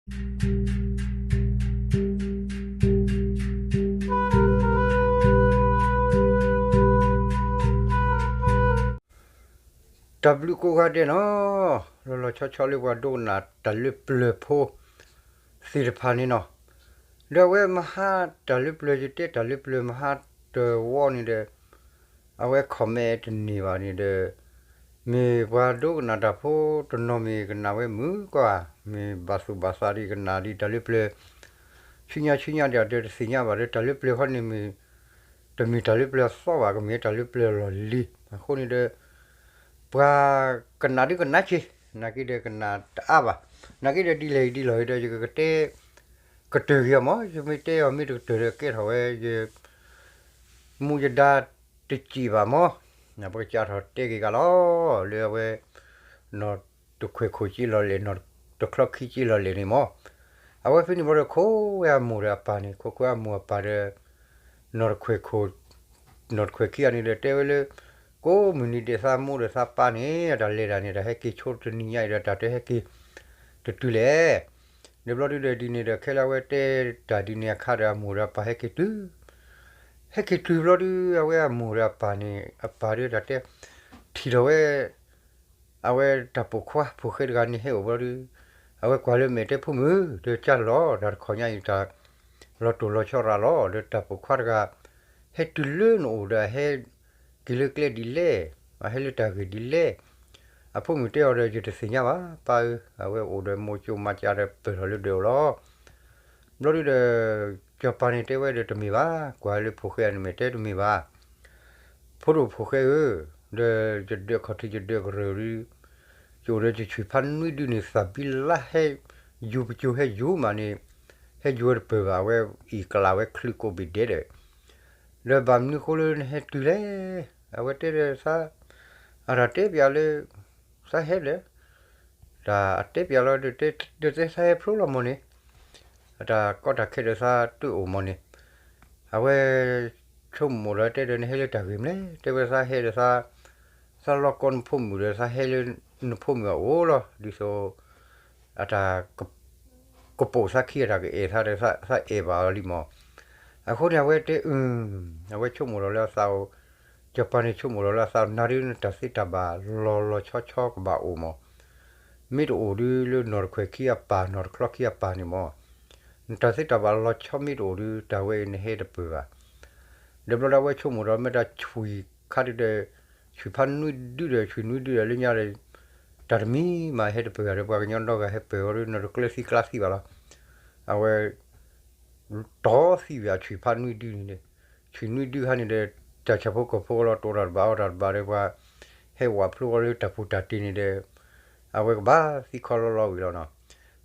တၢ်ဘျုးကိးဂၤဒဲးနီၤ, လီၤလီၤဆီဆီလၢပှၤဒိကနၣ်တၢ်လၢပျၢၤဖိသ့ၣ်တဖၣ်န့ၣ်နီၤ, ဒီးအဝဲမဟါတၢ်လၢပျၢၤ ယတဲတၢ်လၢပျၢၤမဟါတဝီန့ၣ်ဒီး အဝဲ comment တန့ၢ်ဘၣ်န့ၣ်ဒီး မ့ၢ်ပှၤဒိကနၣ်တၢ်ဖိတနီၤမ့ၢ်ကနၣ်ဝဲမုာ်ကွၢ်, မ့ၢ်ဘၣ်သူၣ်ဘၣ်သးဒ်ကနၣ်ဒ်တၢ်လၢပျၢၤ ဆူညါဆူညါဒ်ဒီးတသ့ၣ်ညါဘၣ်ဒီး တၢ်လၢပျၢၤခီန့ၣ်မ့ၢ် တမ့ၢ်တၢ်လၢပျၢၤအသီဘၣ်, ကမ့ၢ်တၢ်လၢပျၢၤလီၢ်လံၤ. အဃိန့ၣ်ဒီး ပှၤကနၣ်ဒုကနၣ်က့ၤ, နာ်က့ဒီးကနၣ်တအါဘၣ်, နာ်က့ဒီးဒ်လဲၣ်ဒ်လဲၣ်ဒီး ယကကတဲကတၢၢ်က့ၤအီၤမး, ယမ့ၢ်တဲအီၤမ့ၢ်တကတၢၢ်ဒီးကဲထီၣ်ဝဲ ယ မူယဒါတစံးဘၣ်မး, ပကစးထီၣ်တဲက့ၤကလီၤ လၢအဝဲ နီၢ်တခွဲးခိၣ်က့လီၤလဲၣ်, နီၢ်တချီခံက့လီၤလဲၣ်န့ၣ်မး, အဝဲဖဲန့ၣ်ဘျီဒီး ခိးဝဲအမိၢ်ဒီးအပၢ်န့ၣ်, ခိးခွဲးအမိၢ်အပၢ်ဒီး နီၢ်တခွဲးခိၣ် နီၢ်တခွဲးခံဂၤန့ၣ်ဒီးတဲဝဲလၢ ကိးမုၢ်နံၤဒဲးသးမိၢ်ဒီးသးပၢ်န့ၣ် အတၢ်လဲၤတၢ်န့ၣ် တၢ်ဟဲက့ၤဆိတနံၤညါအံၤဒီး တၢ်တဟဲက့ၤတတုၤလဲၣ်. ဒီးဘျီဒုဒီးဒ်န့ၣ်ဒီး ခဲလၢာ်အဝဲတဲတၢ်ဒ်န့ၣ်အခါဒီး အမိၢ်ဒီးအပၢ်ဟဲက့ၤတုၤ ဟဲက့ၤတုၤဘျီဒု အဝဲအမိၢ်ဒီးအပၢ်န့ၣ် အပၢ်ဒီးတၢ်တဲ ထံၣ်ထီၣ်ဝဲ အဝဲတၢ်ပိာ်ခွါဖိၣ်ဃဲတဂၤန့ၣ်ဟဲအိၣ်ဘျီဒု အဝဲကွၢ်လၢမဲာ်တဲ ဖိမုၣ် ဒီးကၢ်လီၤ တၢ်တခီညါအံၤတၢ်လီၤတိၢ်လီၤဆီရၤလီၤ ဒီးတၢ်ပိာ်ခွါတဂၤ ဟဲတုၤလၢနအိၣ်ဒီးအဟဲက့ၤလၢကျဲဒ်လဲၣ်, အဟဲလၢတၢ်ဂ့ၢ်ဒ်လဲၣ်. အဖိမုၣ်တဲအီၤဒီး ယတသ့ၣ်ညါဘၣ် ပၢ်ဧၢ, အဝဲအိၣ်ဒီးမိၢ်ကၠိမါကၠၢ်ဒီးပၢၢ်ထီၣ်လၢဒၢးအိၣ်လီၤ. ဘျီဒုဒီး စီၤပၤန့ၣ်တဲဝဲဒီး တမ့ၢ်ဘၣ်, ကွၢ်လၢဖိၣ်ဃဲအနမဲာ်တဲတမ့ၢ်ဘၣ်. ဖိဒိၣ်ဖိၣ်ဃဲဧၢ, ဒီးယဒၢးခီၣ်ထံးယဒၢးကရၢၢ်ဒု ယအိၣ်ဒီးယဆွံၣ်ဖးနွံဒုန့ၣ် သၣ်ဘံလါဟဲ ယူၤပကၠိဟဲယူၤမးန့ၣ်, ဟဲယူၤဝဲတပၢၢ်ဘၣ်, အဝဲအံၣ်ကလးဝဲချုးကိးဘ့ၣ်ဒဲးဒီး, ဒီးဘၣ်မနုၤဃိလၢနဟဲတုၤလဲၣ်, အဝဲတဲဒီးသး, အတၢ်တဲပျးလၢ သးဟဲလဲၣ်, တၢ်အတဲပျးလီၤ ဒီးတဲသးဟဲဖျိလီၤမၢ်န့ၣ်, အတၢ်ကီတၢ်ခဲဒီးသးတအိၣ်မၢ်န့ၣ်, အဝဲ ဆိကမိၣ်ဒီးတဲဒီး နဟဲလၢတၢ်ဂ့ၢ်မနုၤလဲၣ်, တဲဝဲသးဟဲဒီးသး, သးလီၤကီနဖိမုၣ်ဒီး သးဟဲလၢနဖိမုၣ်အအိၣ်လီၤ, ဒ်သိး အတၢ် ကပိာ်သးခံ အတၢ်ကအဲၣ်သးဒီး သးအဲၣ်ဘၣ်အီၤလံမၢ်. အဃိန့ၣ် အဝဲတဲအု, အဝဲဆိကမိၣ်ဒီးလၢအသးအိၣ်, စီၤပၤန့ၣ်ဆိကမိၣ်ဒီးလၢအသးအိၣ် နၤဒုနတၢ်သ့တၢ်ဘၣ်လီၤလီၤဆီဆီကဘၣ်အိၣ်မၢ်. မ့ၢ်တအိၣ်ဒုလၢနီၢ်တခွဲးခံအပၢ် နီၢ်တချီခံအပၢ်န့ၣ်မၢ်, နတၢ်သ့တၢ်ဘၣ်လီၤဆီမ့ၢ်တအိၣ်ဒု တၢ်ဝဲအံၤနဟဲတပၢၢ်ဘၣ်. ဒီးဘျီဒီးအဝဲဆိကမိၣ်ဒီး မ့ၢ်တၢ်ဆွံၣ်ခါဒုဒီး, ဆွံၣ်ဖးနွံဒုဒီး ဆွံၣ်နွံဒုဒီးလၢညါဒီး, တၢ်တမံၤမးဟဲတပၢၢ်ဘၣ်ဒီး ပှၤကညီဒီဂၤဟဲပၢၢ်အီၤဒီး နီၢ်တကျၢၤသံကျါသံဘၣ်လီၤ. အဝဲ တီၢ်သံဝဲအဆွံၣ်ဖးနွံဒုန့ၣ်ဒီး, ဆွံၣ်နွံဒုခါန့ၣ်ဒီး တၢ်ဆၣ်ဖိကီၢ်ဖိလီၤ တိၢ်တၢ်တဘၣ်အီၣ်တၢ်တဘၣ်ဒီး ပှၤဟဲဝးဖျိအီၤလၢတၢ်ပူၤတၢ်တ့ၤန့ၣ်ဒီး, အဝဲကဘၣ်သံခီလီလီဝံၤလီၤနီၤ.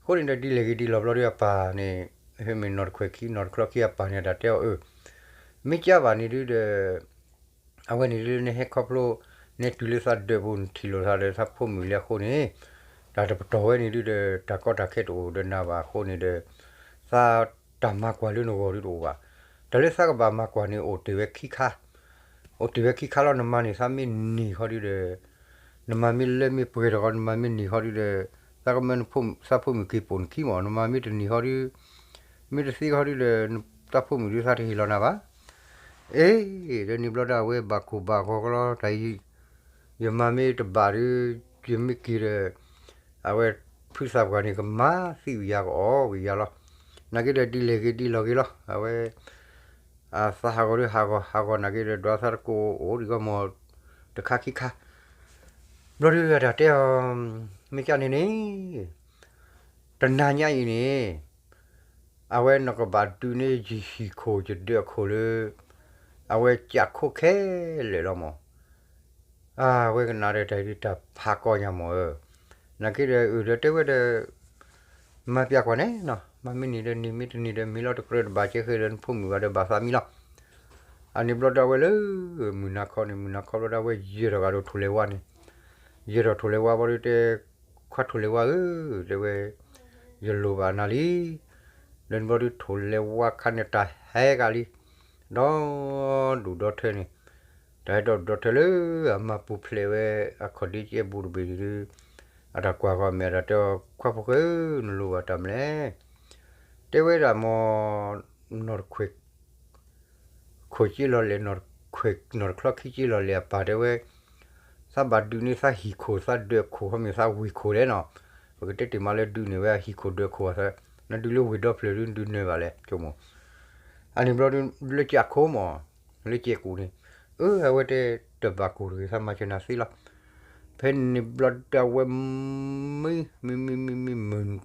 အဃိန့ၣ်ဒီး ဒ်လဲၣ်ဂ့ၤဒ်လဲၣ်ဘျီဒီးအပၢ်န့ၣ်, မ့ၢ်နီၢ်တခွဲးခံ နီၢ်တချီခံအပၢ်န့ၣ် အတၢ်တဲအီၤအၢ, မ့ၢ်ကၢဘၣ်န့ၣ်ဒုဒီး အဝဲန့ၣ်ဒုလၢနဟဲခီဖျိ, နဟဲတုၤလၢသးဒၢးပူၤ နထံၣ်လိာ်သးဒီးသးဖိမုၣ်လံအဃိန့ၣ်, တၢ်တပတီၢ်ဝဲန့ၣ်ဒုဒီး တၢ်ကီတၢ်ခဲတအိၣ်ဒီးနၤဘၣ်အဃိန့ၣ်ဒီး, သးတၢ်မၤကွၢ်လၢနဂီၢ်ဒုတအိၣ်ဘၣ်. တၢ်လၢသးကဘၣ်မၤကွၢ်န့ၣ် အိၣ်တ့ၢ်ဝဲခံခါ, အိၣ်တ့ၢ်ဝဲခံခါလီၤ. နမၤန့ၣ် သးမ့ၢ်န့ၢ်ဃီဒုဒီး, နမၤမ့ၢ်လၢမ့ၢ်ပှဲၤထီၣ်ဃီ နမၤမ့ၢ်န့ၢ်ဃီဒုဒီး, သးကမၢနဖိ, သးဖိမုၣ်က့ၤပိာ်နခံမၢ်. နမၤမ့ၢ်တန့ၢ်ဃီဒု, မ့ၢ်တသ့ဃီဒုဒီး, သးဖိမုၣ်ဒုသးတဟ့ၣ်လီၤနၤဘၣ်. အ့, ဒီးန့ၣ်ဘျီဒီးအဝဲဘၣ်ကိၢ်ဘၣ်ဂီၤကလီ တၢ်အံၤ, ယမၤမ့ၢ်တဘၣ်ဒု, ယမ့ၢ်က့ၤဒီး, အဝဲဖုသၣ်ပှၢ်န့ၣ် ကမၤသံဝံၤယၤ ကအီၣ်ဝံၤယၤလီၤ. နာ်က့ဒီးဒ်လဲၣ်ဂ့ၤဒ်လဲၣ်ဂ့ၤလီၤ. အဝဲ အသးဟးဂီၤဒုဟးဂီၤဟးဂီၤနာ်က့ဒီး ဒွးသးတကိးအိၣ်ဒံးကီမၢ်, တခါခံခါ ဘျီဒုအတၢ်တဲအီၤ, မ့ၢ်ကၢန့ၣ်န့ၣ်, တနၤညါအံၤန့ၣ်, အဝဲနကဘၣ်ဒုးန့ၢ်ယဟံၣ်ခိၣ်ယဒၢးအခိၣ်လၢ, အဝဲကးခိၣ်ခဲလၢာ်လီၤမၢ်. အဝဲကနၣ်ဒီးတၢ်ဒုးတၢ်ဖးကီညါမၢ်ဧၢ, နာ်က့ဒီးအုၣ်ဒီးတဲဝဲဒီး မၤပျးကွၢ်န့ၣ်နီၤ, မၤမ့ၢ်န့ၢ်ဒီးန့ၢ် မ့ၢ်တန့ၢ်ဒီးမ့ၢ်လီၤ. တကြၢးတဘၣ်ကဲဃဲဒီးနဖိမုၣ်ဘၣ်ဒီးဘၣ်သးမံလီၤ. အန့ၣ်ဘျီဒီးအဝဲလၢမုၢ်နၤခီန့ၣ်, မုၢ်နၤခီဘျီဒီးအဝဲယဲၢ်ထီၣ်ဂၤဒီးထိၣ်လဲၤဝါန့ၣ်, ယဲၢ်ထီၣ်ထိၣ်လဲၤဝါဘျီဒီးတဲ, ခွါထိၣ်လဲၤဝါဧၢ, တဲဝဲ, ယလိၣ်ဘၣ်နၤလံ. ဒီးန့ၣ်ဘျီဒီးထိၣ်လဲၤဝါခါန့ၣ်တၢ်ဟဲကလံ, ဒီဒူၣ်ဒီထၢန့ၣ်, တၢ်ဟဲဒီဒူၣ်ဒီထၢလၢအမၤပူၤဖျဲးဝဲအခီၣ်ဒ့ကဲဘူးတဘ့ၣ်န့ၣ်ဒု, အတၢ်ကွၢ်ဃီမဲာ် အတၢ်တဲအီၤ ခွါဖိၣ်ဃဲဧၢ, နလိၣ်ဘၣ်တၢ်မနုၤလဲၣ်. တဲဝဲဒၣ်မ့ၢ် နီၢ်တခွဲး ခိၣ်က့လီၤလဲၣ်, နီၢ်တခွဲး နီၢ်တချီခံက့လီၤလဲၣ်အပၢ်တဲဝဲ, သးဘၣ်ဒုးန့ၢ်သးဟံၣ်ခိၣ် သးဒၢးခိၣ် ခီမ့ၢ်သးဝ့ၢ်ခိၣ်လဲၣ်နီၤ. ပကတဲတ့ၢ်မးလၢဒုးန့ၢ်ဝဲဟံၣ်ခိၣ်ဒၢးခိၣ်အသး, နဒုးလၢဝ့ၢ်ဒီဖျၢၣ်ဒုး နဒုးနၢၤဘၣ်လဲၣ် ဆိကမိၣ်. အန့ၣ်ဘျီဒုး လၢကၠးခိၣ်မး, လၢကၠဲးကူၣ်န့ၣ်, အၢ အဝဲတဲ တဘၣ်ကိၢ်တဂ့ၤ သးမၤစၢၤနၤသ့လီၤ. ဖဲန့ၣ်ဘျီဒုးအဝဲ မံ မံ မံ မံ မံ မုၢ်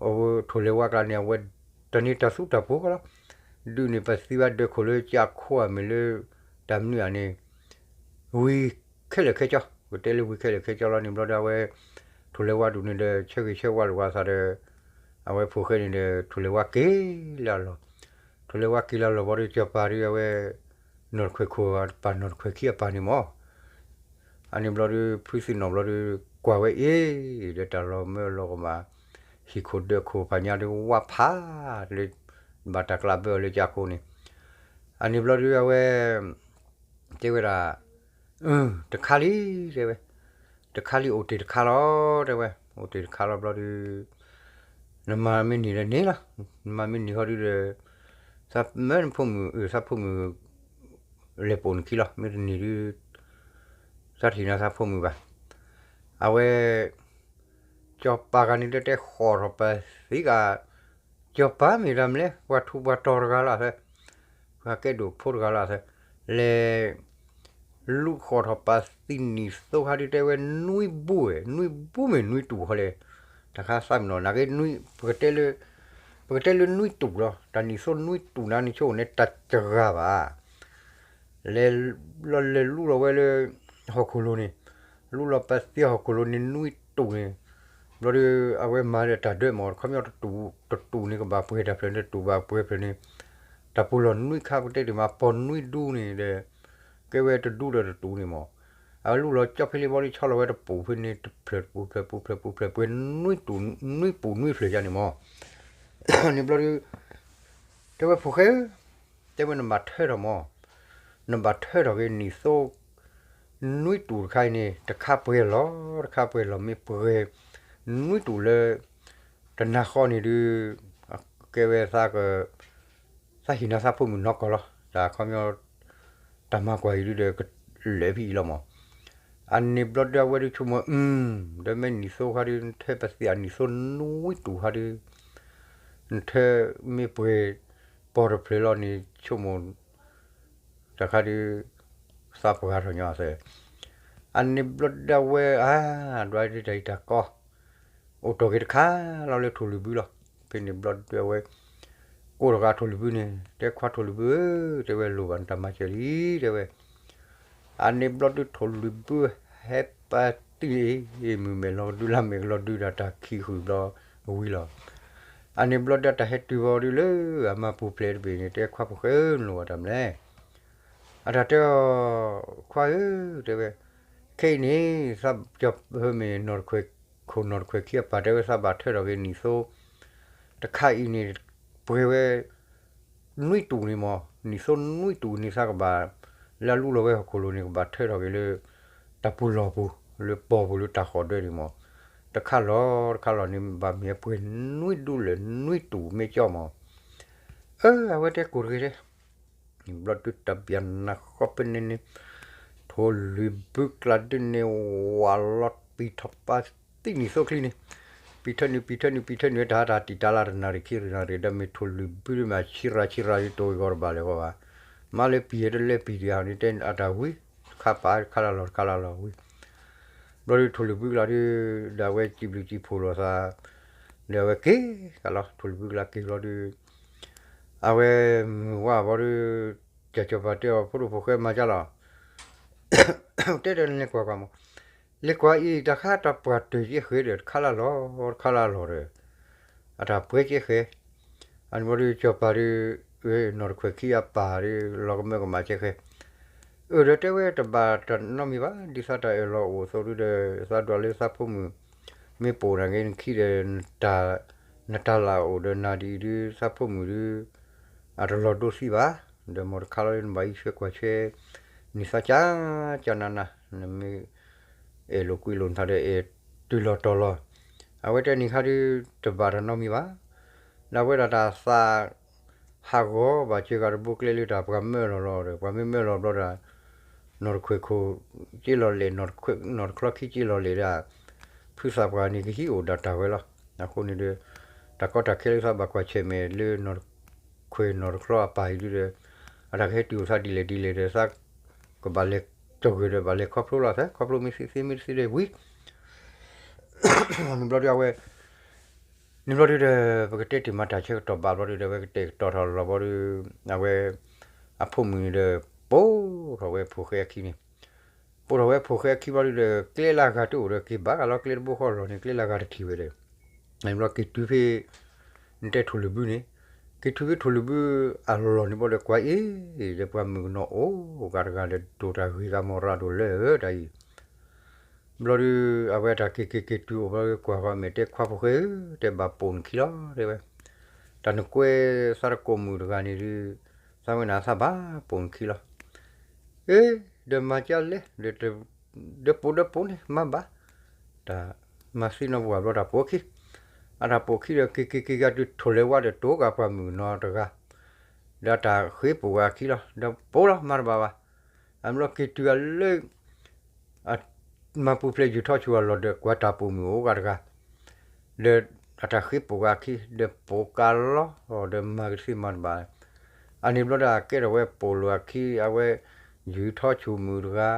အဝဲထိၣ်လဲၤဝါကျါန့ၣ် အဝဲတၢ်န့ၣ်တၢ်သူတၢ်ပှီၤကီလီၤ. ဒုးန့ၢ်ပသံဝဲဒၢးခိၣ်လၢကၠးခိၣ်ဧါ မ့ၢ်လၢ တၢ်မနုၤဧါန့ၣ် ဝံၤခဲလၢာ်ခဲဆ့, ပကတဲလၢဝံၤခဲလၢာ်ခဲဆ့လီၤန့ၣ်ဘျီဒီး အဝဲ ထိၣ်လဲၤဝါဒူၣ်န့ၣ်ဒီး ဆၢဂ့ၤဆၢဝါလိာ်အသးဒီး အဝဲဖိၣ်ဃဲန့ၣ်ဒီး ထိၣ်လဲၤဝါက့ၤလၢအလီၢ်, ထိၣ်လဲၤဝါက့ၤလၢအလီၢ်ဘျီဒီး စီၤပၤဒီးအဝဲ နီၢ်တခွဲးခိၣ်အပၢ် နီၢ်တခွဲးခံအပၢ်န့ၣ်မး အန့ၣ်ဘျီဒီး ဖုသံနီၣ်ဘျီဒီး ကွၢ်ဝဲအ့ၣ် ဒီးတၢ်လီၤမၢလီၤကမၣ် ဟံၣ်ခိၣ်ဒၢးခိၣ်ဖးညါဒီးဝါဖးလၢ ဘၣ်တၢ်ကျးဘၢအီၤလၢကၠးခိၣ်န့ၣ်, အန့ၣ်ဘျီဒီးအဝဲ တဲဝဲဒၣ် တခါလံ တဲဝဲ, တခါလံ အိၣ်တ့ၢ်တခါလီၤ တဲဝဲ, အိၣ်တ့ၢ်တခါလီၤဘျီဒီး နမၤမ့ၢ်န့ၢ်ဒီးန့ၢ်လီၤ, နမၤမ့ၢ်န့ၢ်ဃီဒုးဒီး သးမၢနဖိမုၣ် အၢ သးဖိမုၣ် လဲၤပိာ်နခံလီၤ, မ့ၢ်တန့ၢ်ဒုး သးတဟ့ၣ်နၤသးဖိမုၣ်ဘၣ်. အဝဲ စီၤပၤဂၤန့ၣ်ဒီးတဲဃီၤထီၣ်ပသံဂၤ, စီၤပၤမ့ၢ်တၢ်မနုၤလဲၣ် ပှၤထူးပှၤတီၤတဂၤလီၤသၢ, ပှၤကဲဒိၣ်ဖိတဂၤလီၤသၢ, လဲၤ လူဃီၤထီၣ်ပသံနံၣ်သိခါဒုးတဲဝဲနွံဘူၣ်ဝဲ, နွံဘူၣ်မ့ၢ်နွံတူၢ်ဃီလဲၣ်, တၢ်ခါသးမနီၤ နာ်က့ ပကတဲလၢနွံတူၢ်လီၤ, တၢ်နံၣ်သိနွံတူၢ်နၤန့ၣ် ဆိၣ်န့ၣ်တၢ်တဂၤဘၣ် လဲၤ လဲၤလူလီၤဝဲလၢ ဟီၣ်ခိၣ်လိၤန့ၣ်, လူလီၤပသံဟီၣ်ခိၣ်လိၤန့ၣ်နွံတူၢ်န့ၣ်, ဘျီဒီး အဝဲမၤဒီးတၢ်ဒၢမး ခီပညီတတူၢ် တတူၢ်န့ၣ်ကဘၣ်ပှဲၤတၢ်ဖျၢၣ်န့ၣ် တတူၢ်ဘၣ်ပှဲၤဖျၢၣ်န့ၣ်, တၢ်ပူၤလီၢ်နွံခါ ပတဲတ့ၢ်မး ပီၢ်နွံဒူန့ၣ်ဒီး ကဲဝဲတဒူဒီးတတူၢ်န့ၣ်မး, အဝဲလူလီၤကၠီဖဲလံဘျီဒီး ဆီလီၤဝဲတပူၤဖဲန့ၣ် တဖျၢၣ်တပူၤ ဖျၢၣ်ပူၤ ဖျၢၣ်ပူၤ ဖျၢၣ်ပူၤ နွံတူၢ် နွံပူၤနွံဖျၢၣ်ယါန့ၣ်မး, န့ၣ်ဘျီဒီး တဲဝဲဖိၣ်ဃဲဧၢ, တဲဝဲနဘၣ်ထၢထီၣ်မး, နဘၣ်ထၢထီၣ်က့ၤနံၣ်သိ နွံတူၢ်တခါအံၤန့ၣ် တခါပှဲၤလီၤ တခါပှဲၤလီၤ မ့ၢ်ပှဲၤ နွံတူၢ်လၢ တနၤဃီန့ၣ်ဒုး ကဲဝဲသးက သးဟ့ၣ်နၤသးဖိမုၣ်နီၢ်ကီၢ်လီၤ တၢ်ခီပညီ တၢ်မၤကွၢ်အံၤဒုးဒီး ကလဲၤဖဲအံၤလီၤမး, အန့ၣ်ဘျီဒီးအဝဲဒုးဆိကမိၣ် အု ဒီးမ့ၢ်နံၣ်သိခါဒုး နထၢပသံးအနံၣ်သိနွံတူၢ်ခါဒုး နထၢမ့ၢ်ပှဲၤ ပီၢ်တဖျၢၣ်လီၤန့ၣ် ဆိကမိၣ် တၢ်ခါဒုး သးပှၢ်ထီၣ်ညီအသး, အန့ၣ်ဘျီဒၣ်ဝဲ အါ ဒွးဒုးတၢ်အံၤတၢ်ကီ အိၣ်တ့ၢ်က့ၤတခါလီၤလၢထိၣ်လွံၢ်ဘုလီၤ. ဖဲန့ၣ်ဘျီဒၣ်ဝဲ ကိးထီၣ်ဃာ်ထိၣ်လွံၢ်ဘုန့ၣ် တဲခွါထိၣ်လွံၢ်ဘုဧၢ, တဲဝဲလိၣ်ဘၣ်နတၢ်မၤစၢၤလံ တဲဝဲ အန့ၣ်ဘျီဒုးထိၣ်လွံၢ်ဘု ဟဲပာ်တံၢ်အံၤ မုၢ်မဲာ်လီၤကဒု လါမဲာ်ကလီၤဒုးဒီးတၢ်ခံးဃုာ်ဘျီဝံၤလီၤ. အန့ၣ်ဘျီဒုးတၢ်ဟဲတုၤဘၣ်ဒုးလၢအမါပူၤဖျဲးတဘ့ၣ်န့ၣ် တဲခွါဖိၣ်ဃဲဧၢ နလိၣ်ဘၣ်တၢ်မနုၤလဲၣ်. အတၢ်တဲအီၤ ခွါဧၢ တဲဝဲ ခဲအံၤန့ၣ် သးကၠီၤမ့ၢ်နီၢ်တခွဲး ခိၣ်နီၢ်တခွဲးခံအပၢ်တဲဝဲသးဘၣ်ထၢထီၣ်က့ၤနံၣ်သိ တခါအံၤန့ၣ် ပှဲၤဝဲ နွံတူၢ်န့ၣ်မး နံၣ်သိနွံတူၢ်န့ၣ်သးကဘၣ် လၢအလူလီၤဝဲဟီၣ်ခိၣ်လိၤန့ၣ် ကဘၣ်ထၢထီၣ်က့ၤလၢ တၢ်ပူၤလီၢ်ပူၤ လၢပီၢ်ပူၤလၢတၢ်ဃီၣ်ဒၢန့ၣ်မး တခါလီၤတခါလီၤန့ၣ် ဘၣ်မ့ၢ်အပှဲၤနွံဒူလၢနွံတူၢ်မ့ၢ်ကၠီမး အၢ အဝဲတဲကိၢ်တဂ့ၤတဲ ဘျီဒုးတၢ်ဘၣ်နၢ်ဃီဖဲန့ၣ်န့ၣ် ထိၣ်လွံၢ်ဘုကျါဒုးန့ၣ် ဝးလီၤပံာ်ထီၣ်ပာ်သံနံၣ်သိချံန့ၣ် ပံာ်ထၢနုာ် ပံာ်ထၢနုာ် ပံာ်ထၢနုာ် တၢ်ဟးတၢ်တံာ်တာ်လၢတနၣ်ရံၣ်ခံနၣ်ရံၣ် ဒီးမ့ၢ်ထိၣ်လွံၢ်ဘုဒုးမ့ၢ်ဆံရၤဆံရၤဒုး တိၤဂီၤတဘၣ်လၢၤဂီၤဘၣ် မ့ၢ်လၢပံာ်တလဲပံာ်တဂၤန့ၣ် တဲအတၢ်ဝံ တခါပာ်တခါလၢလီၢ်တခါလၢလီၢ်ဝံ ဘျီဒုးထိၣ်လွံၢ်ဘုကျါဒုး ဒီးအဝဲစံးဘျုးစံးဖှိၣ်လိာ်သး ဒီးအဝဲက့ၤကလီၤ ထိၣ်လွံၢ်ဘုကျါက့ၤလီၤဒုး အဝဲမုၢ်ဝါဘီဒုး ကၠီၤပၤတဲအီၤ ဖိဒိၣ်ဖိၣ်ဃဲမၤကၢ်လီၤ တဲဒီးလဲၤကွၢ်ကွၢ်မး လဲၤကွၢ်အံၤ တၢ်ခါတၢ်ပှၢ်တၢၢ်ကဲဃဲဒီး တခါလၢလီၢ်တခါလၢလီၢ်ဒီး အတၢ်ပှဲၤကဲဃဲ အန့ၣ်ဘျီဒုး ကၠီၤပၤဒုး နီၢ်တခွဲးခံအပၢ်ဒုး လီၤကမၢကမၣ်ကဲဃဲ အၢၣ်ဒီးတဲဝဲတဘၣ်တၢ်နီတမံၤဘၣ် ဒ်သးတၢ်အၢၣ်လီၤအိၣ်အသိးဒုးဒီး သးဒွးလၢသးဖိမုၣ် မ့ၢ်ပိာ်နၤက့ၤနခံဒီး နတၢ်လၢ်အိၣ်ဒီးနၤဒ်အံၤဒုး သးဖိမုၣ်ဒုး အတလီၤဒိသံဘၣ် ဒီးမ်တခါလီၤနဘၣ်အံးဆွဲကွၢ်ဆွဲ နံၣ်သးကၠၢ်ကၠၢ်နးနး နမ့ၢ် အဲၣ်လိာ်ကွံလိာ်နသးဒီး အဲၣ်တုၤလီၤတီၤလီၤ အဝဲတဲနံၤခါဒုး တဘၣ်တၢ်နီတမံၤဘၣ်. ဒီးအဝဲဒၣ်တၢ်သး ဟးဂီၤဘၣ်စၢၤဂၤတဘိကျဲလၢတၢ်ပှၤမၢလီၤလီၤဒီး ပှၤမ့ၢ်မၢလီၤဘျီဒီး နီၢ်တခွဲးခိၣ်က့လီၤလဲၣ်, နီၢ်တခွဲး နီၢ်တချီခံက့လီၤလဲၣ်ဒၣ် ဖုသးပှၢ်န့ၣ်ကဟံးအိၣ်ဒၣ်တၢ်ဝဲလီၤ. အဃိန့ၣ်ဒီး တၢ်ကီတၢ်ခဲလၢသးဘၣ်ကွၢ်ဆၢၣ်မဲာ်လၢ နီၢ်တခွဲးနီၢ်တချီအပၢ်အံၤဒုးဒီး အတၢ်ကဟဲတုၤအိၣ်သးဒ်လဲၣ်ဒ်လဲၣ်ဒီး သးကဘၣ်လဲၤတဂၢၢ်ဒီး ဘၣ်လဲၤခီဖျိလီၤသဲ ခီဖျိမ့ၢ်သ့သ့မ့ၢ်တသ့ဒီးဝံၤ န့ၣ်ဘျီဒုးအဝဲ န့ၣ်ဘျီဒုးဒီး ပကတဲတ့ၢ်မၤတၢ်ဆၢကတီၢ်ဘၣ်ဘျီဒုးဒီး အဝဲကတဲာ်ကတီၤထီၣ်လီၤဘျီဒုး အဝဲ အဖိမုၣ်န့ၣ်ဒီး ပိာ်ထီၣ်ဝဲဖိၣ်ဃဲအခံန့ၣ်, ပိာ်ထီၣ်ဝဲဖိၣ်ဃဲအခံဘျီဒုးဒီး ကျဲလၢဂၤတအိၣ်ဒီး က့ၤဘၣ်ဂၤလီၤကျဲတဘိဃီလီၤန့ၣ် ကျဲလၢဂၤတထံၣ်ဝဲဒီး န့ၣ်ဘျီက့ၤတုၤဖဲ နတဲထိၣ်လွံၢ်ဘုန့ၣ်, က့ၤတုၤဖဲထိၣ်လွံၢ်ဘုအလီၢ်န့ၣ်ဘျီဒီး ကွၢ်အ့ၣ် ဒီးပှၤမုၣ်ကနီၤအိၣ်ဂၤတဂၤဒီး ဒိၣ်တၢ်ဂ့ၤဂၤမီၢ်ရၤဒိၣ်လၢတၢ်အံၤ ဘျီဒုး အဝဲတၢ်က့ၤက့ၤက့ၤတုၤအိၣ်ဘျီဒုး ကွၢ်ဃီအမဲာ်တဲခွါဖိၣ်ဃဲဧၢ တဲဘၣ်ပိာ်နခံလီၤ တဲဝဲ, တၢ်နကွဲသးတကိးမုၣ်တဂၤန့ၣ်ဒုး သးဝဲနၤသးဘၣ်ပိာ်နခံလီၤ. အ့ ဒီးမၤကၢလဲၣ်, ဒီးပိာ်ဒီးပိာ်န့ၣ် မၤဘၣ်, တၢ်မၤသံနီၢ်ပှၢ်ဘျီတၢ်ပိာ်ခံ, အတၢ်ပိာ်ခံဒီးက့ၤက့ၤက့ၤဂၤတုၤထိၣ်လဲၤဝါဒီးတိၤဂၤပှၤမုၣ်နီၤတဂၤ, ဒီးတၢ်ဃ့ပိာ်ဂၤအခံလီၤ ဒီးပိာ်လီၤမၤတဘၣ်ဘၣ်, အဘျီက့ၤတုၤအလၢ မၤပူၤဖျဲးယုၢ်ထီၣ်ဆူၣ်အလီၢ်ဒီး ကွၢ်တၢ်ပိာ်မုၣ်အိၣ်ဂၤတဂၤ, ဒီးအတၢ်ဃ့ပိာ်ဂၤအခံ ဒီးပိာ်ကးလီၤ ဒီးမၤကသ့မၤတဘၣ်, အန့ၣ်ဘျီဒီးအကဲထီၣ်ဝဲပိာ်လိာ်အခံ အဝဲ ယုၢ်ထီၣ်ဆူၣ်မုၣ်တဂၤ,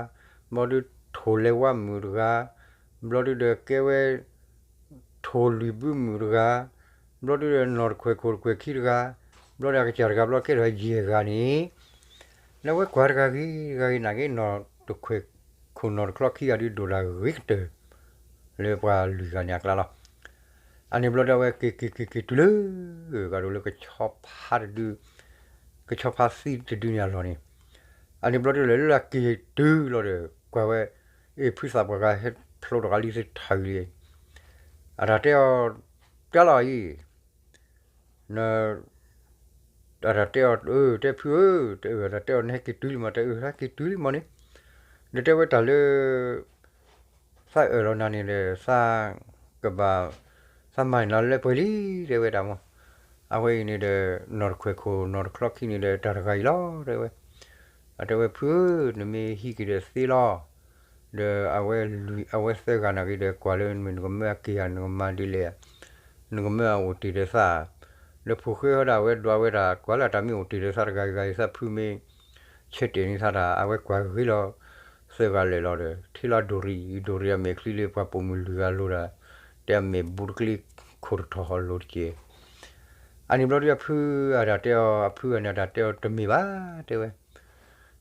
ဘျီဒုးထိၣ်လဲၤဝါမုၣ်တဂၤ, ဘျီဒုးဒီးကဲဝဲ ထိၣ်လွံၢ်ဘုမုၣ်တဂၤ, ဘျီဒုးဒီးနီၢ်တခွဲးခိၣ်တခွဲးခံတဂၤ, ဘျီဒီးအကစၢ်တဂၤဘျီကဲထီၣ်ယဲၢ်ဂၤန့ၣ်, လၢအဝဲကွၢ်တဂၤဂ့ၤတဂၤဂ့ၤနာ်က့ နီၢ်တခွဲးခိၣ်နီၢ်တချီခံဂၤဒုးဒိၣ်တၢ်ဂ့ၤကတၢၢ် လၢပှၤလွံၢ်ဂၤန့ၣ်အကျါလီၤ. အန့ၣ်ဘျီဒီးအဝဲက့ၤက့ၤက့ၤက့ၤတုၤလၢ ဂၤဒိၣ်လၢ ကဆီဖါသံတဒုန့ၣ်အလီၢ်န့ၣ်, အန့ၣ်ဘျီဒုးလၢလၢက့ၤတုၤလီၤဒီး ကွၢ်ဝဲ အ့ၣ် ဖုသးပှၢ်ဂၤဟဲဖျိတဂၤလံသထးလံ, အတၢ်တဲအီၤ တဲလီၤအံၤ အတၢ်တဲအီၤ အၢ တဲဖုဧၢ, တၢ်တဲအီၤ နဟဲက့ၤတုၤလံမး, တၢ်အၢ ဟဲက့ၤတုၤလံမးန့ၣ်, ဒီးတဲဝဲတၢ်လၢ သးအၢၣ်လီၤနၤန့ၣ်ဒီး သးကဘၣ် သးမၤန့ၢ်နၤလၢပှဲၤလံ တဲဝဲဒၣ်မး, အဝဲအံၤန့ၣ်ဒီး နီၢ်တခွဲးခိၣ်နီၢ်တချီခံန့ၣ်ဒီး တၢ်တဂၤအံၤလီၤ တဲဝဲ, အတဲဝဲဖုဧၢ, နမ့ၢ်ဟံးက့ၤဒီးသ့လီၤ ဒီးအဝဲသၢဂၤနာ်က့ဒီး ကွၢ်လၢမ့ၢ်နကမၢအက့ၤဧါ နကမၤဒ်လဲၣ်, နကမၢအအိၣ်တ့ၢ်ဒီးသး, ဒီးဖိၣ်ဃဲဟီဒီးအဝဲဒွးဝဲဒၣ် ကွၢ်လၢတၢ်မ့ၢ်အိၣ်တ့ၢ်ဒီးသးတဂၤဂၤအံၤ သးဖုမ့ၢ်ဆဲးတဲာ်န့ၢ်သးတၢ် အဝဲကွၢ်ဂ့ၤလီၤ သၢဂၤလၢာ်လီၤဒီး ထံၣ်လီၤဒိၣ်ရံၣ် ဒိၣ်ရံၣ်အမဲာ်ချံလၢပှၤပိာ်မုၣ်လွံၢ်ဂၤလိၤဒီး တဲအမဲာ်ဘူးတကျ့ခိၣ်တထီၣ်ဟီလိၤတက့ၢ်. အန့ၣ်ဘျီဒုးအဖုအတၢ်တဲအီၤ အဖုအန့ၣ်အတၢ်တဲအီၤတမ့ၢ်ဘၣ် တဲဝဲ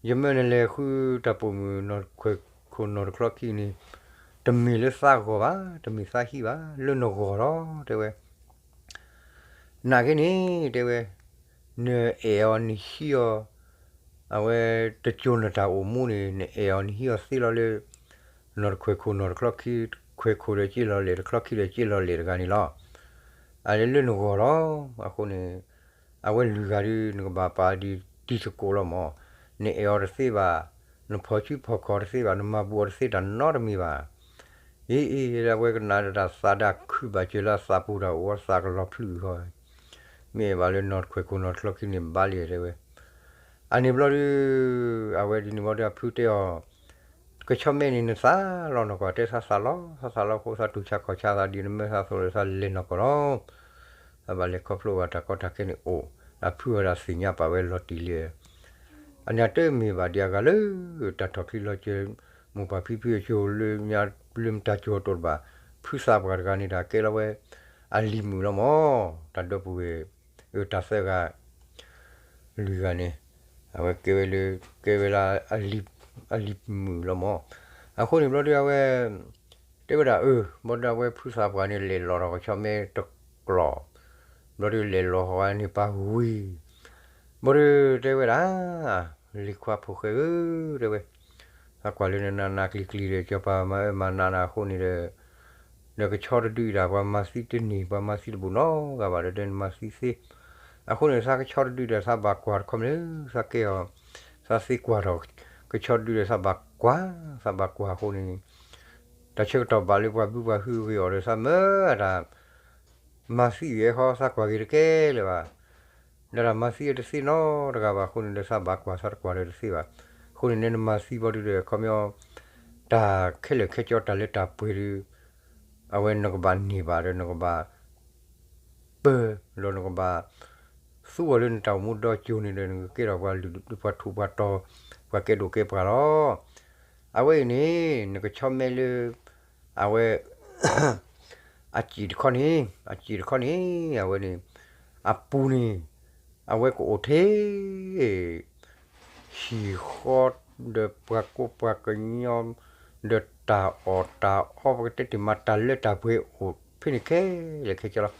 ယမၢနလဲၤဃုတၢ်ပိာ်မုၣ်နီၢ်ခွဲးခိၣ်နီၢ်တချီခံန့ၣ် တမ့ၢ်လၢသးဂီၢ်ဘၣ်, တမ့ၢ်သးဟံးဘၣ်, လၢနဂီၢ်လီၤ တဲဝဲ. နာ်က့န့ၣ် တဲဝဲ, နအဲၣ်အီၤနဟံးအီၤ, အဝဲတကၠိနတၢ်အိၣ်မူန့ၣ် နအဲၣ်အီၤနဟံးအီၤသ့လီၤလၢ နီၢ်တခွဲးခိၣ်နီၢ်တချီခံ, ခွဲးခိၣ်ဒီးက့လီၤလဲၣ်, တချီခံဒီးက့လီၤလဲၣ်တဂၤန့ၣ်လီၤ. အလၢလၢနဂီၢ်လီၤ. အဃိန့ၣ် အဝဲလွံၢ်ဂၤဒုး နကဘၣ်ပာ်ဒ်တံၤသကိးလီၤမး, နအဲၣ်အီၤတသ့ဘၣ်, နဖီၣ်စုဖီၣ်ခီၣ်တသ့ဘၣ်, နမၤဘူးအီၤတသ့တၢ်နီတမံၤဘၣ်. အ့ အ့ အဝဲကနၣ်ဒီးတၢ်သးဒၣ်ခုဘၣ်စၢၤလၢအသးပူၤတၢ်အိၣ်အသးကလီၤဖျုးဃီ, မ့ၢ်အဲၣ်ဘၣ်လၢနီၢ်တခွဲးခိၣ်နီၢ်တချီခံန့ၣ်ဘၣ်လံ တဲဝဲ. အန့ၣ်ဘျီဒုး အဝဲဒ်န့ၣ်ဘျီဒုးအဖုတဲအီၤ ကဆီမဲန့ၣ် နသးလီၤနီၢ်ကီၢ် တဲသးသးလီၤ, သးသးလီၤအဃိသးတူၢ်ဆါခီၣ်ဆါသးဒ်နမၢသးသိးဒီးသးလဲၤနီၢ်ကီၢ်လီၤ. သးဘၣ်လဲၤခီဖျိဘၣ်တၢ်ကီတၢ်ခဲန့ၣ်အိၣ်, အဖုဝဲဒၣ်သ့ၣ်ညါပာ်ဝဲလီၤတံၢ်လံ. အန့ၣ်အတမ့ၢ်ဘၣ်ဒ်အဂၤလၢ တၢ်ထီၣ်ချံလီၤစၢၤ မိၢ်ပၢ်ဖံဖုအကၠိလၢညါလၢမတၤကၠိအတိာ်တဘၣ်, ဖုသးပှၢ်တဂၤန့ၣ်တၢ်ကဲလီၤဝဲ အလံၤမုၣ်လီၤမး, တၢ်ဒီပုၢ်ဝဲၢ် အတၢ်သၢဂၤ လွံၢ်ဂၤန့ၣ် အဝဲကဲဝဲလၢ ကဲဝဲလၢ အလံၤမုၣ်လီၤမး. အဃိန့ၣ်ဘျီဒုးအဝဲ တဲဝဲဒၣ်အၢ ဘျီဒုးအဝဲဖုသးပှၢ်န့ၣ် လဲၤလီၤထီၣ်ကဆီမဲတကျီၢ်, ဘျီဒုးလဲၤလီၤဃီန့ၣ်ပာ်ဝံၤ, ဘျီဒုးတဲဝဲဒၣ် လံၤခွါဖိၣ်ဃဲဧၢ တဲဝဲ, သးကွၢ်လၢနနးနးကျံၤကျံၤဒီး ကၠီၤပၤမၤအၢမၤနးနးအဃိန့ၣ်ဒီး ဒီးကဆီတဒုအံၤဒၣ် ပှၤမၤသံတန့ၢ် ပှၤမၤသံတဘူးနီတဂၤဘၣ်ဒီး တဲနမၤသံသ့. အဃိန့ၣ် သးကဆီတဒုဒီး သးဘၣ်ကွၢ်တခီမ့ၢ်လၢ သးကဲအီၤ သးသ့ကွၢ်ထီၣ် ကဆီတဒုဒီး သးဘၣ်ကွၢ် သးဘၣ်ကွၢ်အဃိန့ၣ် တၢ်ဆၢကတီၢ်ဘၣ်လၢပှၤဘုပှၤဟုအဂ့ၢ်အီၤဒီး သးမၢအတၢ်မၤသံအံၤအဃိ သးကွၢ်က့ၤတကဲလၢၤဘၣ်. ဒီးတၢ်မၤသံအတသ့နီတဂၤဘၣ်အဃိန့ၣ်ဒီး သးဘၣ်ကွၢ်သးတကွၢ်ဒီးတသ့ဘၣ်. အဃိန့ၣ်န့ၣ် နမၤသံဘျီဒုဒီး ခီပညီ တၢ်ခဲလၢာ်ခဲဆ့တၢ်လၢတၢ်ပှဲၤဒီး အဝဲနကဘၣ်န့ၢ်ဘၣ်ဒီး နကဘၣ် ပၢၢ်လီၤ နကဘၣ်သူအီၤလၢနတၢ်အိၣ်မူဒီကၠိန့ၣ်ဒီး နကကဲထီၣ်ပှၤလုၢ်ပှၤထူးပှၤတီၤ ပှၤကဲဒိၣ်ကဲပှၢ်လီၤ. အဝဲအံၤန့ၣ် နကဆီမဲလၢ အဝဲ အစံာ်တခီန့ၣ် အစံာ်တခီန့ၣ် အဝဲန့ၣ် အပူၤန့ၣ် အဝဲကအိၣ်ထဲ ဟံၣ်ဃီ ဒီးပှၤကိးပှၤကညီ ဒီးတၢ်အီၣ်တၢ်အီ ပကတဲတ့ၢ်မး တၢ်လၢတၢ်ပှဲၤအိၣ်ဖဲန့ၣ်ခဲလၢာ်ခဲဆ့လီၤ.